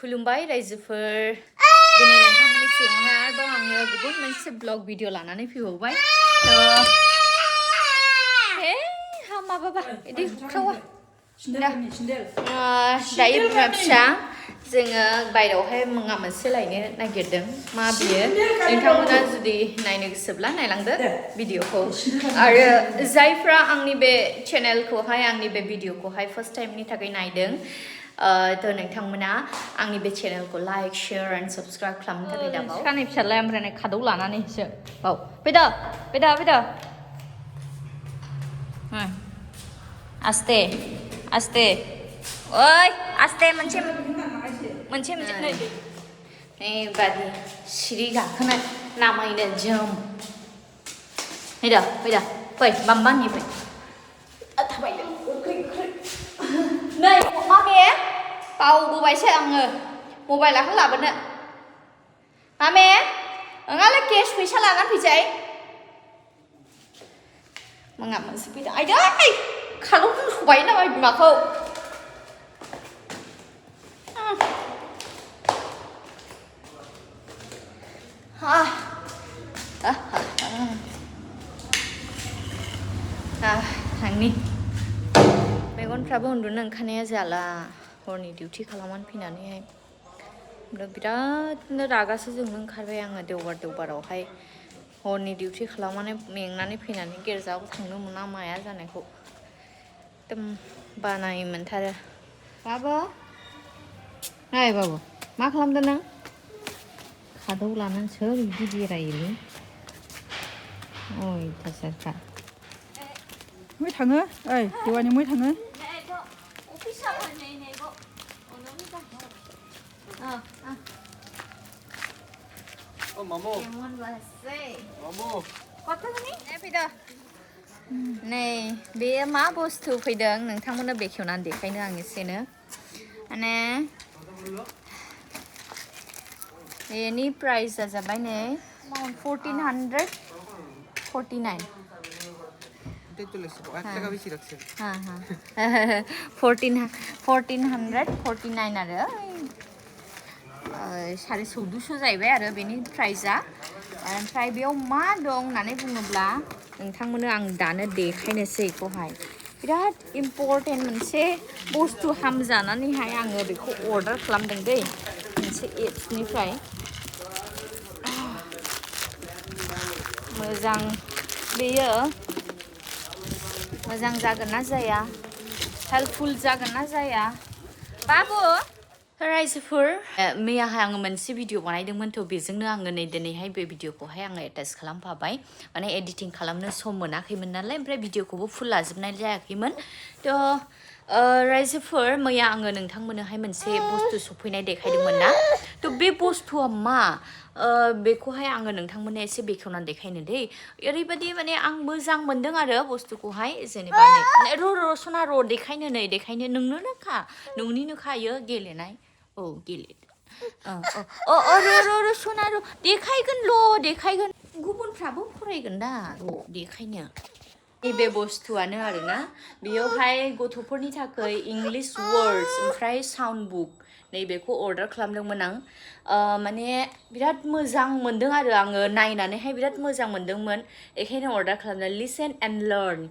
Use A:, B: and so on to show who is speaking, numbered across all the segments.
A: खुलुमबाय रायजोफोर दिनै नोंथांमोननि सिगाङावहाय आरोबाव आङो गुबुन मोनसे ब्लग भिडिअ लानानै फैबावबाय हे हा माबाबा इदि खुख्रावा दायो बिमा फिसा जोङो बायरायावहाय मुङा मोनसे लायनो नागिरदों मा बियो नोंथांमोना जुदि नायनो गोसोब्ला नायलांदो भिडिअखौ आरो जायफ्रा आंनि बे चेनेलखौहाय आंनि बे भिडिअखौहाय फार्स्ट टाइमनि थाखाय नायदों थ' नोंथांमोना आंनि बे चेनेलखौ लाइक शेयार एन्ड साबस्क्राइब खालामनो थाखाय दाबाव सिखानि फिसालाया ओमफ्राय खादौ लानानैसो बाव फैदो फैदो फैदो आस्ते आस्ते ओइ आस्ते मोनसे नै बादि सिरि गाखोनाय नामायनो जोम फैदो फैदो फै माम्मानि फै थाबायदो नै मामे बावबोबायसो आङो मबाइलाखौ लाबोनो मामे नोंहालाय केस फैसा लानानै फैसाय मुङा मोनसे फैदो आइदै खालौखौ सबाय नामा बिमाखौ आंनि मेगनफ्राबो उन्दुनो ओंखारनाया जाला हरनि डिउटि खालामनानै फैनानैहाय बिरादनो रागासो जोंनो ओंखारबाय आङो देवबारावहाय हरनि डिउटि खालामनानै मेंनानै फैनानै गिर्जायाव थांनो मोना माया जानायखौ एकदम बानाय मोनथारो बाबु नाय बाबु मा खालामदों नों खादौ लानानै सोर बिदि बेरायोलै अयथासारखा
B: मै थाङो ओइ देवानि मै थाङो
A: नै बेयो मा बुस्थु फैदों नोंथांमोननो बेखेवनानै देखायनो आं एसेनो माने बेनि प्राइसआ जाबाय नै 1449 1449 आरो 1450 जाहैबाय आरो बेनि प्राइसआ ओमफ्राय बेयाव मा दं होननानै बुङोब्ला नोंथांमोननो आं दानो देखायनोसै बेखौहाय बिराद इम्परटेन्ट मोनसे बुस्थु हामजानानैहाय आङो बेखौ अर्डार खालामदों दै मोनसे एप्सनिफ्राय मोजां बेयो मोजां जागोन ना जाया हेल्पफुल जागोन ना जाया बाबु रायजोफोर मैयाहाय आङो मोनसे भिडिअ बानायदोंमोन थ' बेजोंनो आङो नै दिनैहाय बे भिडिअखौहाय आङो एटाच खालामफाबाय माने एडिटिं खालामनो सम मोनाखैमोन नालाय ओमफ्राय भिडिअखौबो फुल लाजोबनाय जायाखैमोन थ' रायजोफोर मैया आङो नोंथांमोननोहाय मोनसे बुस्थु सफैनाय देखायदोंमोन ना थ' बे बुस्थुआ मा बेखौहाय आङो नोंथांमोननो एसे बेखेवनानै देखायनो दै ओरैबायदि माने आं मोजां मोनदों आरो बुस्थुखौहाय जेनेबा नै र' सना र' देखायनो नोंनोनोखा नोंनिनोखायो गेलेनाय औ गेलेदो र' सना र' देखायगोन गुबुनफ्राबो फरायगोन दा देखायनो नैबे बुस्थुआनो आरोना बेयावहाय गथ'फोरनि थाखाय इंलिश वर्ड्स ओमफ्राय साउन्ड बुक नैबेखौ अर्डार खालामदोंमोन आं माने बिराद मोजां मोनदों आरो आङो नायनानैहाय बिराद मोजां मोनदोंमोन बेखायनो अर्डार खालामदों लिसन एन्ड लार्न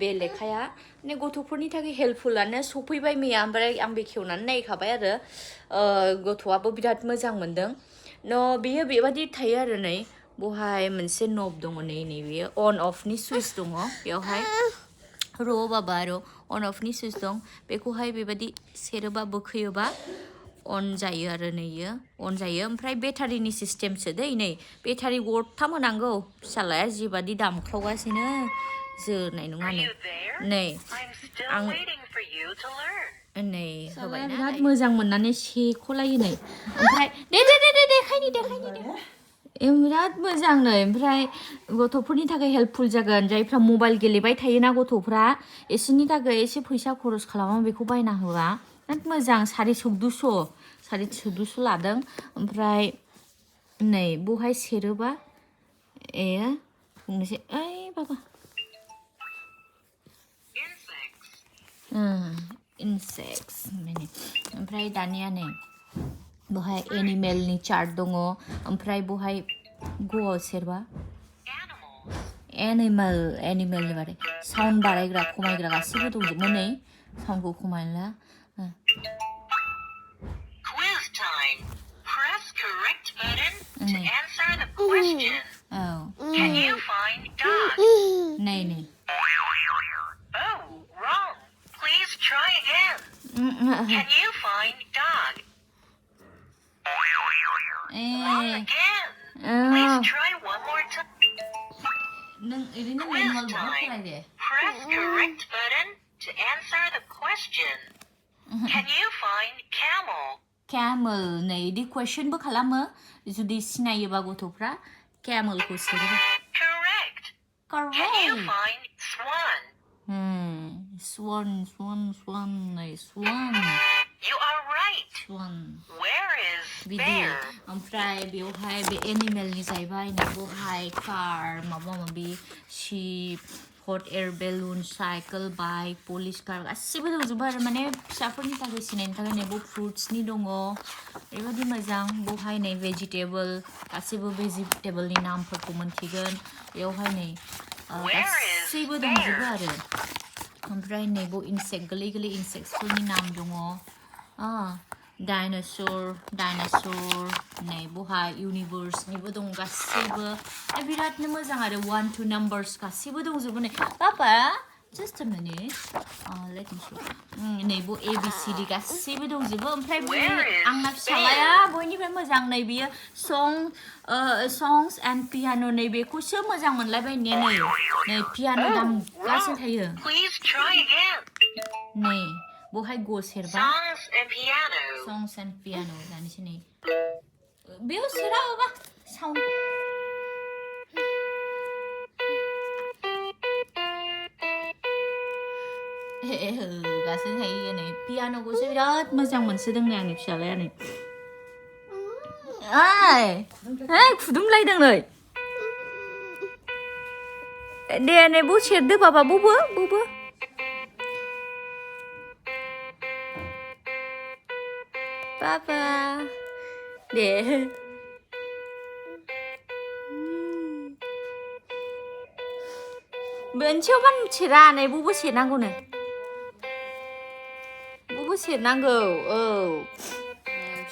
A: बे लेखाया माने गथ'फोरनि थाखाय हेल्पफुलानो सफैबाय मैया ओमफ्राय आं बेखेवनानै नायखाबाय आरो गथ'आबो बिराद मोजां मोनदों बेयो बेबादि थायो आरो नै बहाय मोनसे नब दङ नै बेयो अन अफनि सुइच दङ बेयावहाय र' बाबा र' अन अफनि सुइच दं बेखौहाय बेबादि सेरोबा बोखोयोबा अन जायो आरो नैयो अन जायो ओमफ्राय बेटारिनि सिस्टेमसो दै नै बेटारि गरथाम होनांगौ फिसालाया जिबादि दामख्लावगासिनो जोरनाय नङानो नै आं नै होबायना बिराद मोजां मोननानै सेख'लायो नै ओमफ्राय दे देखायनि बिराद मोजां नै ओमफ्राय गथ'फोरनि थाखाय हेल्पफुल जागोन जायफ्रा मबाइल गेलेबाय थायोना गथ'फ्रा एसेनि थाखाय एसे फैसा खरस खालामो बेखौ बायना होआ बिराद मोजां 1450 लादों ओमफ्राय नै बहाय सेरोबा बुंनोसै ओइ बाबा insects ओमफ्राय दानिया नै बहाय एनिमेलनि चार्ट दङ ओमफ्राय बहाय ग'आव सेरबा एनिमेलनि बारै साउन्ड बारायग्रा खमायग्रा गासिबो दंजोबो नै साउन्डखौ खमायला
C: Quiz time. Press correct button to answer the question.
A: Oh.
C: Can you find dog?
A: Nay.
C: Oh, wrong. Please try again. Can you find dog? Wrong again. Please try one more time. Quiz time. Press correct button to answer the question. Can you find camel?
A: Camel नै इदि कुवेश्चनबो खालामो जुदि सिनायोबा गथ'फ्रा camelखौ सोदो
C: Correct. Can you find swan?
A: Swan नै swan
C: You are right.
A: swan
C: Where is
A: बिदि
C: bear?
A: ओमफ्राय बेवहाय बे एनिमेलनि जाहैबाय नै बहाय कार माबा माबि sheep hot air balloon cycle bike police car गासिबो दंजोबो आरो माने फिसाफोरनि थाखाय सिनायनो थाखाय नै बो फ्रुट्सनि दङ बेबायदि मोजां बहाय नै भेजिटेबल गासिबो भेजिटेबलनि नामफोरखौ मोनथिगोन बेवहाय नै गासिबो दंजोबो आरो ओमफ्राय नै बो इनसेक्ट गोरलै गोरलै इनसेक्टसफोरनि नाम दङ डायनासर नै बहाय इउनिभार्सनिबो दं गासिबो बिरादनो मोजां आरो 1 to numbers गासिबो दंजोबो नै पापा just a minute let me show नै बो ABCD गासिबो दंजोबो ओमफ्राय आंना फिसालाया बयनिफ्राय मोजां नै बियो songs and piano नै बेखौसो मोजां मोनलायबाय नै पियानो दामगासिनो थायो
C: Please try again.
A: नै बहाय ग सेरबा
C: Songs and piano.
A: जानोसै नै बेयाव सेरा बाबा साउन्ड गासिनो थायो नै पियानोखौसो बिराद मोजां मोनसोदों नै आंनि फिसालाया नै खुदुमलायदों नै दे नै बो सेरदो बाबा बबो Papa. Deh. Benciau kan cerane bubu senanggo ne. Bubu senanggo. Oh.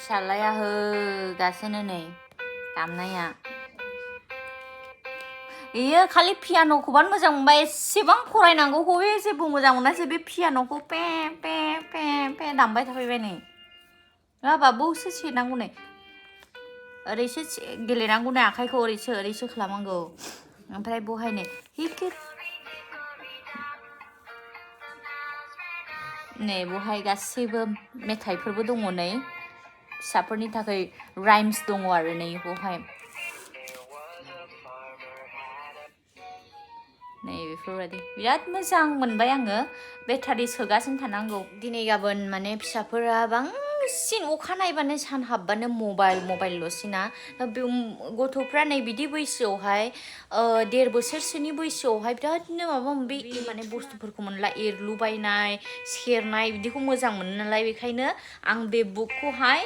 A: Salaya he gasene ne. Damnaya. Iya kali piano ko ban मोजां मोनबाय एसेबां फरायनांगौखौ जेबो मोजां मोनासै बे पियानोखौ पे दामबाय थाफैबाय नै बाबुसो सेनांगौ नै ओरैसो गेलेनांगौ नै आखाइखौ ओरैसो खालामनांगौ ओमफ्राय बहाय नै नै बहाय गासैबो मेथाइफोरबो दङ नै फिसाफोरनि थाखाय राइम्स दङ आरो नै बहाय नै बेफोरबायदि बिराद मोजां मोनबाय आङो बेटारि सोगासिनो थानांगौ दिनै गाबोन माने फिसाफोरा बांसिन अखा नायबानो सान हाबबानो मबाइलल'सिना बे गथ'फ्रा नै बिदि बैसोआवहाय 1.5 बोसोरसोनि बैसोआवहाय बिरादनो माबा माबि माने बुस्थुफोरखौ मोनला एरलुबायनाय सेरनाय बिदिखौ मोजां मोनो नालाय बेखायनो आं बे बुकखौहाय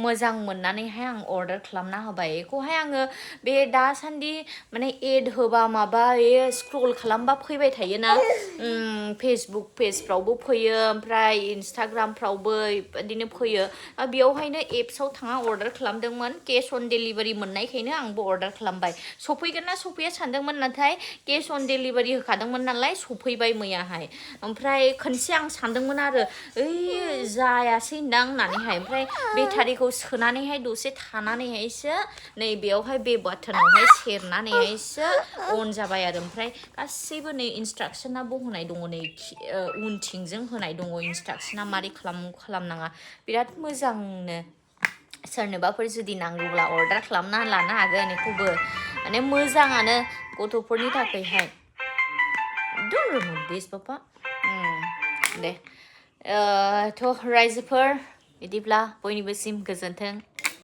A: मोजां मोननानैहाय आं अर्डार खालामना होबाय बेखौहाय आङो बे दासान्दि माने एड होबा माबा स्क्रल खालामबा फैबाय थायोना फेसबुक पेजफ्रावबो फैयो ओमफ्राय इन्स्टाग्रामफ्रावबो बिदिनो फैयो बेयावहायनो एप्सआव थाङा अर्डार खालामदोंमोन केश अन डेलिभारि मोननायखायनो आंबो अर्डार खालामबाय सफैगोन ना सफैया सानदोंमोन नाथाय केश अन डेलिभारि होखादोंमोन नालाय सफैबाय मैयाहाय ओमफ्राय खनसे आं सानदोंमोन आरो जायासै दां होननानैहाय ओमफ्राय बेटारिखौ सोनानैहाय दसे थानानैहायसो नै बेयावहाय बे बाटनावहाय सेरनानैहायसो अन जाबाय आरो ओमफ्राय गासैबो नै इन्सट्राक्सनाबो होनाय दङ नै उनथिंजों होनाय दङ इन्सट्राक्सना मारै खालामनाङा बिराद मोजांनो सोरनोबाफोर जुदि नांगौब्ला अर्डार खालामना लानो हागोन बेखौबो माने मोजाङानो गथ'फोरनि थाखायहाय don't remove this papa दे थ' रायजोफोर बिदिब्ला बयनिबोसिम गोजोन्थों